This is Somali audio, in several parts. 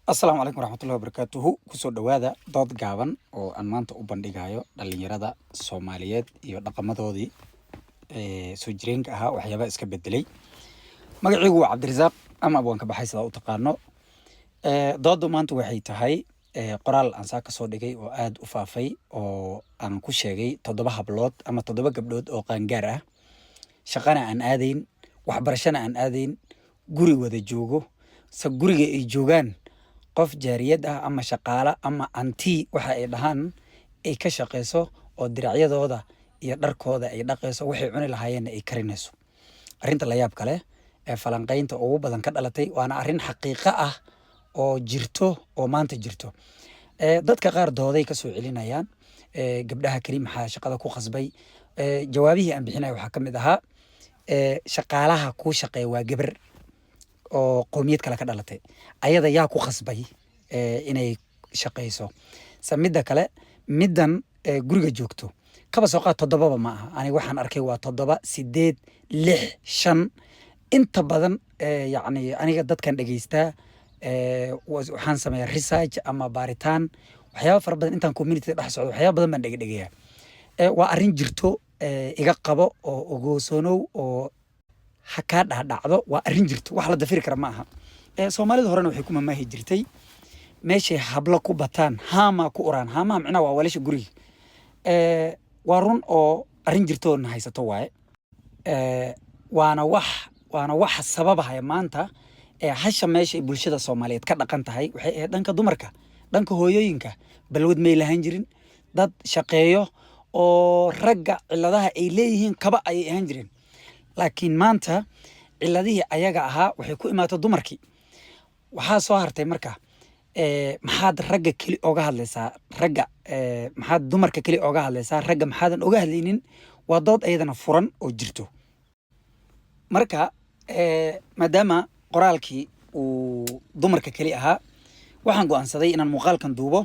Asalaamu calaykum waraxmatullahi wabarakaatuhu. Kusoo dhowaada dood gaaban oo aan maanta u bandhigayo dhalinyarada Soomaaliyeed iyo dhaqamadoodii soo jireenka ahaa, waxyaabaha iska bedelay. Magaciigu waa Cabdirasaaq ama Abwaan ka baxay, sidaa u taqaano. Dooddu maanta waxay tahay qoraal aan saa kasoo dhigay oo aada u faafay, oo aan ku sheegay toddoba hablood ama toddoba gabdhood oo qaangaar ah, shaqana aan aadayn, waxbarashana aan aadayn, guri wada joogo, se guriga ay joogaan qof jaariyad ah ama shaqaala ama auntie waxa ay dhahaan ay ka shaqeyso, oo diracyadooda iyo dharkooda ay dhaqayso, waxay cuni lahaayeenna ay karinayso. Arrinta la yaab kale ee falanqaynta ugu badan ka dhalatay, waana arrin xaqiiqo ah oo jirto oo maanta jirto. Dadka qaar dooday kasoo celinayaan: gabdhaha keli maxaa shaqada ku khasbay? Jawaabihii aan bixinaya waxaa ka mid ahaa, shaqaalaha kuu shaqeeya waa gabar oo qowmiyad kale ka dhalatay, ayada yaa ku khasbay inay shaqeyso? Se midda kale, middan guriga joogto, kaba soo qaad toddobaba ma aha. Aniga waxaan arkay waa toddoba, sideed, lix, shan inta badan. Yacni aniga dadkan dhegeystaa, waxaan sameeyaa research ama baaritaan, waxyaaba fara badan. Intaan community dhex socdo, waxyaaba badan baan dhegedhegeyaa. Waa arrin jirto, iga qabo oo ogosoonow oo ha kaa dhacdhacdo. Waa arrin jirto, wax la dafiri kara ma aha. Soomaalida horena waxay ku mamaahi jirtay: meeshay hablo ku bataan, haamaa ku uraan. Haamaha micnaha waa weelasha guriga. Waa run oo arrin jirto na haysato waaye. Waana waxa sababahaya maanta ee hasha meesha ay bulshada Soomaaliyeed ka dhaqan tahay waxay ahayd dhanka dumarka, dhanka hooyooyinka. Balwad may lahaan jirin, dad shaqeeyo oo ragga ciladaha ay leeyihiin kaba ayay ahaan jireen. Laakiin maanta ciladihii ayaga ahaa waxay ku imaato dumarkii. Waxaa soo hartay marka, maxaad ragga keli oga hadlaysaa? Ragga, maxaad dumarka keli oga hadlaysaa? Ragga maxaadan oga hadlaynin? Waa dood ayadana furan oo jirto. Marka maadaama qoraalkii uu dumarka keli ahaa, waxaan go'aansaday inaan muuqaalkan duubo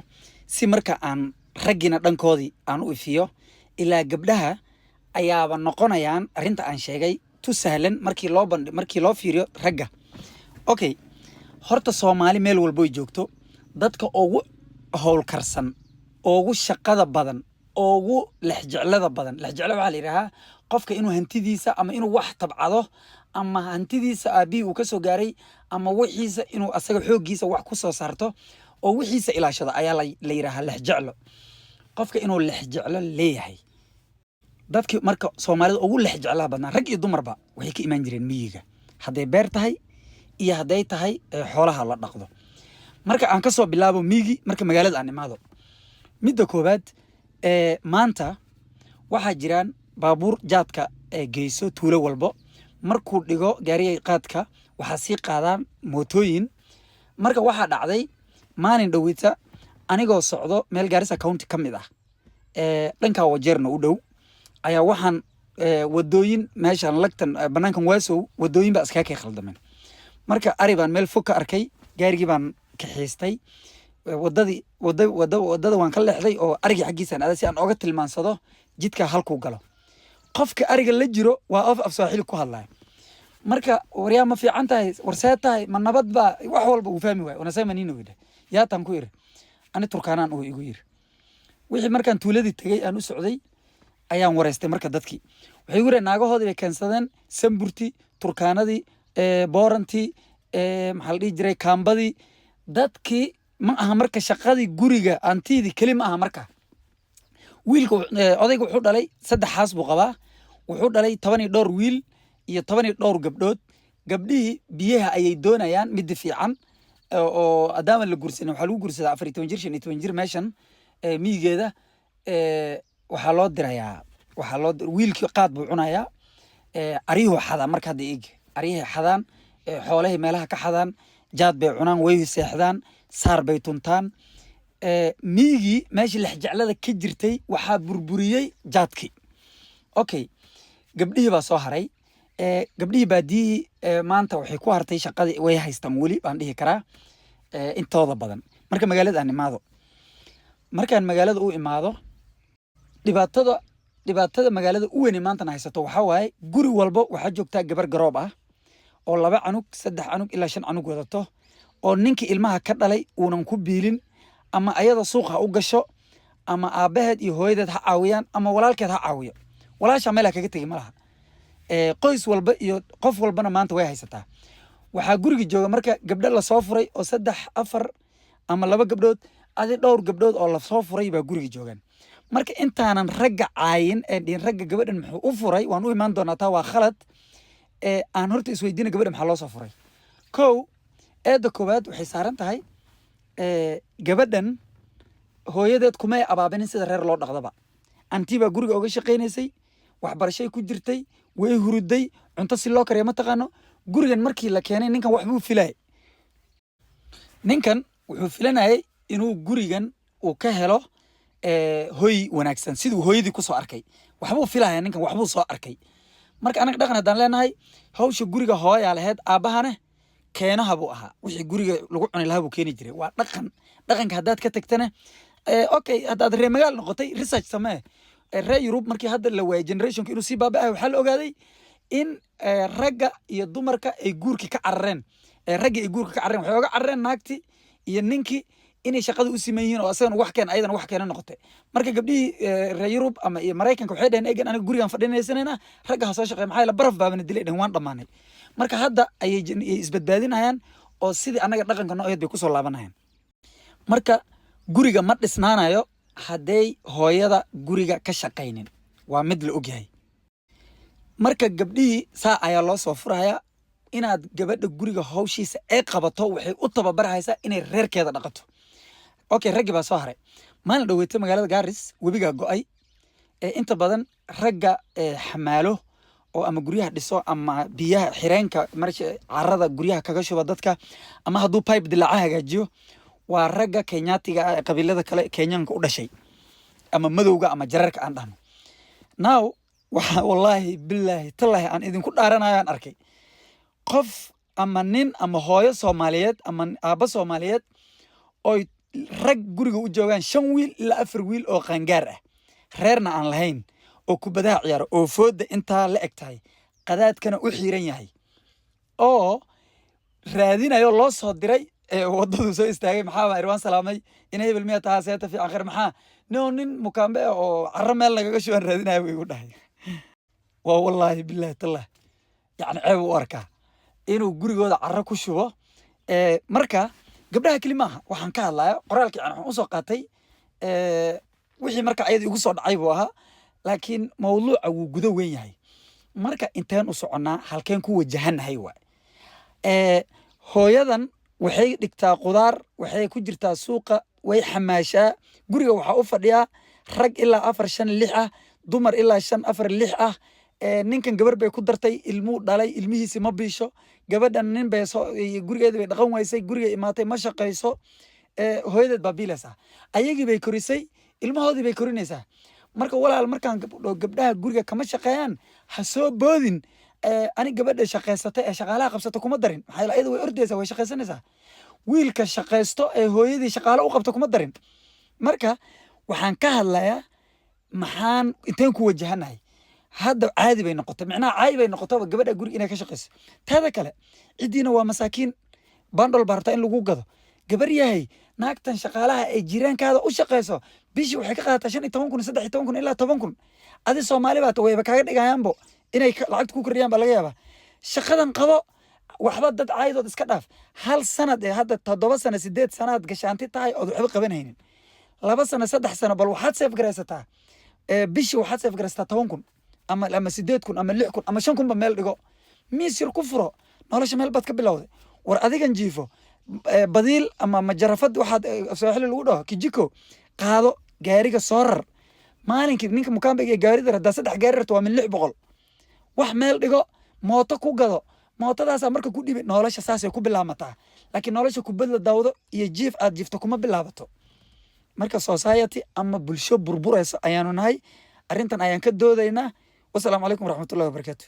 si marka aan raggiina dhankoodii aan u ifiyo. Ilaa gabdhaha ayaaba noqonayaan arrinta aan sheegay tu sahlan markii loo bandhi, markii loo fiiriyo ragga. Okay, horta Soomaali meel walboy joogto, dadka ugu howlkarsan, ugu shaqada badan, ugu lexjeclada badan. Lexjeclo waxaa la yidhahaa qofka inuu hantidiisa ama inuu wax tabcado ama hantidiisa aabihii uu ka soo gaaray ama wixiisa inuu asaga xooggiisa wax ku soo saarto oo wixiisa ilaashado ayaa la yidhahaa lexjeclo. Qofka inuu lexjeclo leeyahay, dadkii marka Soomaalida ugu lexjeclaha badnaa, rag iyo dumarba, waxay ka imaan jireen miyiga, hadday beer tahay iyo hadday tahay xoolaha la dhaqdo. Marka aan kasoo bilaabo miyigi, marka magaalada aan imaado, midda koowaad, maanta waxaa jiraan baabuur jaadka ee geyso tuulo walbo. Markuu dhigo gaariga qaadka, waxaa sii qaadaan mootooyin. Marka waxaa dhacday maalin dhowita, anigoo socdo meel Gaarisa County ka mid ah, dhanka Wajeerna u dhow, ayaa waxaan wadooyin meeshan lagtan banaankan Waasow, wadooyin baa iskaga kay khaldameen. Marka ari baan meel fog ka arkay, gaarigii baan kaxiistay, wadadii wada wada wadada waan ka leexday oo arigii xaggiisaan aaday si aan oga tilmaansado jidka halkuu galo. Qofka ariga la jiro waa qof af Swaaxili ku hadlaya. Marka, "Waryaa, ma fiican tahay? Warsee tahay? Ma nabad baa?" Wax walba uu fahmi waayo. "Unasema nini?" uu yidhi. "Yaataan," ku iri. "Ani Turkaanaan," uu igu yiri. Wixii markaan tuuladii tegey aan u socday ayaan wareystay. Marka dadkii waxay igu yireen naagahoodii bay keensadeen, Samburti, Turkaanadii, Boorantii, maxaa la dhihi jiray, Kaambadii. Dadkii ma aha marka shaqadii guriga auntie-dii keli ma aha. Marka wiilka odayga wuxuu dhalay saddex xaas buu qabaa. Wuxuu dhalay toban iyo dhowr wiil iyo toban iyo dhowr gabdhood. Gabdhihii biyaha ayay doonayaan midda fiican, oo adaama la guursanin waxaa lagu guursadaa 14 jir, 15 jir. Meeshan miyigeeda waxaa loo dirayaa, waxaa loo wiilkii qaad buu cunayaa, aryuhu xadaa. Marka hadda eeg, aryahay xadaan, xoolahay meelaha ka xadaan, jaad bay cunaan, way seexdaan, saar bay tuntaan. Miyigii meeshii lexjeclada ka jirtay waxaa burburiyey jaadkii. Okay, gabdhihii baa soo haray. Gabdhihii baadiyihii maanta waxay ku hartay shaqadii way haystaan weli baan dhihi karaa, intooda badan. Marka magaalada aan imaado, markaan magaalada u imaado, dhibaatada magaalada u weyn maantana haysato waxaa waaye guri walbo waxaa joogtaa gabar garoob ah oo laba canug, saddex canug ilaa shan canug wadato. Oo ninkii ilmaha ka dhalay uunan ku biilin, ama ayada suuq ha u gasho, ama aabbaheed iyo hooyadeed ha caawiyaan, ama walaalkeed ha caawiyo. Walaashaa meel ha kaga tegi ma laha. Qoys walba iyo qof walbana maanta way haysataa. Waxaa guriga jooga marka gabdho lasoo furay oo saddex, afar ama laba gabdhood, adi dhowr gabdhood oo lasoo furay baa guriga joogaan. Marka intaanan ragga caayin ee dhihin ragga gabadhan muxuu u furay, waan u imaan doonaa, taa waa khalad. Ee aan horta isweydiina, gabadha maxaa loo soo furay? Kow, eedda koowaad waxay saaran tahay gabadhan hooyadeed. Kumay abaabinin sida reer loo dhaqdaba. Antii baa guriga oga shaqaynaysay, waxbarashay ku jirtay, way huruday, cunto si loo kariyo ma taqaano. Gurigan markii la keenay, ninkan waxbuu filayay. Ninkan wuxuu filanayay inuu gurigan uu ka helo hoy wanaagsan, siduu hooyadii kusoo arkay. Waxbuu filaya ninkan, waxbuu soo arkay. Marka anaga dhaqan haddaan leenahay, hawsha guriga hooyaa lahayd, aabbahane keenaha buu ahaa, wixii guriga lagu cuni lahaa buu keeni jiray. Waa dhaqan. Dhaqanka haddaad ka tagtana, okay, haddaad reer magaal noqotay, research samee. Reer Yurub markii hadda la waayay generationka inuu sii baaba'ayo, waxaa la ogaaday in ragga iyo dumarka ay guurkii ka carareen. Raggii ay guurka ka carareen, waxay oga carareen naagtii iyo ninkii inay shaqada u siman yihiin, oo asagana wax keen, ayadana wax keena noqotay. Marka gabdhihii reer Yurub ama iyo Maraykanka waxay dhaheen, egan aniga gurigaan fadhinaysanayna, ragga ha soo shaqeey. Maxaa yeele baraf baabana dilay dhehen, waan dhammaanay. Marka hadda ayay isbadbaadinayaan oo sidii annaga dhaqanka noo ahayd bay kusoo laabanayaan. Marka guriga ma dhisnaanayo hadday hooyada guriga ka shaqaynin, waa mid la ogyahay. Marka gabdhihii saa ayaa loo soo furaya. Inaad gabadha guriga hawshiisa ay qabato waxay u tababarhaysaa inay reerkeeda dhaqato. Okay, raggii baa soo haray. Maalin dhaweyta magaalada Garis webigaa go'ay. Ee inta badan ragga xamaalo oo ama guryaha dhiso ama biyaha xireenka marsha carada guryaha kaga shuba dadka, ama hadduu pipe dilaaca hagaajiyo, waa ragga Kenyaatiga ah ee qabiilada kale Kenyaanka u dhashay, ama madowga ama jareerka aan dhahno. Now waxa, wallaahi, bilaahi, tallaahi, aan idinku dhaaranayo, aan arkay qof ama nin ama hooyo Soomaaliyeed ama aabbo Soomaaliyeed oy rag guriga u joogaan, shan wiil ilaa afar wiil oo qaangaar ah, reerna aan lahayn, oo kubadaha ciyaaro, oo fooda intaa la eg tahay, qadaadkana u xiiran yahay, oo raadinayo loo soo diray ee waddadu soo istaagay. Maxaa baa irwaan salaamay ina hebel miya tahaa seeta fiican khayr? Maxaa nin mukaambe ah oo carro meel nagaga shuban raadinaya buu igu dhahay. Waa wallaahi, bilaahi, tallah, yacni ceeb u arkaa inuu gurigooda carro ku shubo. Marka gabdhaha keli maaha waxaan ka hadlaya. Qoraalkii yani waxaan usoo qaatay wixii marka ayada igu soo dhacay buu ahaa, laakiin mawduuca wuu gudo weyn yahay. Marka inteen u soconnaa, halkeen ku wajahanahay waay? Hooyadan waxay dhigtaa qudaar, waxay ku jirtaa suuqa, way xamaashaa. Guriga waxaa u fadhiyaa rag ilaa afar, shan, lix ah, dumar ilaa shan, afar, lix ah. Ninkan gabar bay ku dartay, ilmuu dhalay, ilmihiisi ma biisho. Gabadhan nin bay soo, gurigeedi bay dhaqan waysay, guriga imaatay, ma shaqayso. Hooyadeed baa biilaysaa, ayagii bay korisay, ilmahoodii bay korinaysaa. Marka walaal, markaan gabdho gabdhaha guriga kama shaqeeyaan ha soo boodin. Ani gabadha shaqaysata ee shaqaalaha qabsata kuma darin. Maxaa yeele ayada way ordaysaa, way shaqaysanaysaa. Wiilka shaqaysto ee hooyadii shaqaalo u qabto kuma darin. Marka waxaan ka hadlayaa, maxaan inteen ku wajahanahay? Hadda caadi bay noqotay, micnaha caadi bay noqotaba gabadha guriga inay ka shaqayso. Taada kale, ciddiina waa masaakiin, bandhol baa rabtaa in lagu gado. Gabar yahay, naagtan shaqaalaha ay jiiraankaada u shaqayso bishii waxay ka qaadataa 15,000, 13,000 ilaa 10,000. Adi Soomaali baa ta, wayba kaaga dhigayaanbo inay lacagta ku kordhiyaan baa laga yaabaa. Shaqadan qabo, waxba dad caayidood iska dhaaf. Hal sanad ee hadda 7 sano, 8 sanaad gashaanti tahay ood waxba qabanaynin, 2 sano, 3 sano, bal waxaad save garaysataa bishii, waxaad save garaysataa 10,000 ama 8,000 ama 6,000 ama 5,000 ba meel dhigo, miis yar ku furo. Nolosha meel baad ka bilowday. War adigan jiifo, badiil ama majarafad waxaad Sooxili lagu dhaho kijiko qaado, gaariga soo rar maalinkii. Ninka mukaambiga ee gaarida haddaa saddex gaari rarto, waa min 600. Wax meel dhigo, mooto ku gado, mootadaasaa marka ku dhibi. Nolosha saasay ku bilaamataa, laakiin nolosha kubad la daawdo iyo jiif aad jiifto kuma bilaabato. Marka society ama bulsho burburayso ayaanu nahay. Arrintan ayaan ka doodaynaa. Wasalaamu calaykum waraxmatullahi wabarakaatu.